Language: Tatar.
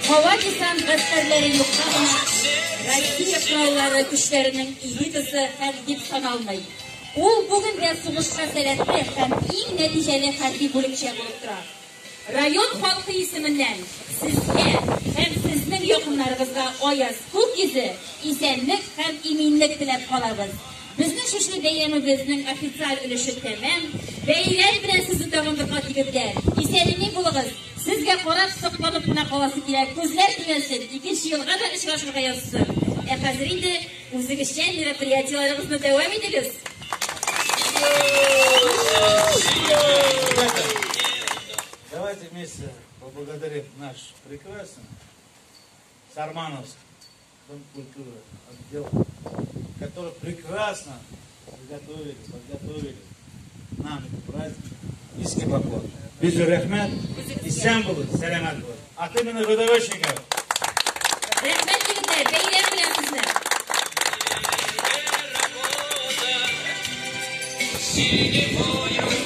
Һава десант гаскәрләре юкка гына Россия Кораллары Көчләренең элитасы һәм дип саналмый. Ул бүген дә сугышка сәләтле һәм иң нәтиҗәле хәрби бүлекчә булып тора. Район халкы исеменнән сезгә һәм сезнең якыннарыгызга аяз күк йөзе, исәнлек һәм иминлек теләп калабыз. Безнең шушы бәйрәмебезнең официаль өлеше тәмам. Бәйрәм белән сезне тагын бер кат, егетләр! Исән-имин булыгыз! Сезгә карап, сокланып кына каласы килә. Күзләр тимәсен, икенче елга да очрашырга язсын. Ә хәзер инде үзегезчә мероприятиеләрегезне дәвам итегез. Ребята, давайте вместе поблагодарим наш прекрасный Сармановский Дом культуры, отдел, который прекрасно приготовили, подготовили нам этот праздник. Низкий поклон. Бик зур рәхмәт, исән булыгыз, сәламәт булыгыз. От имени ВДВшников. Рәхмәт, егетләр, бәйрәм белән сезне! Синевою.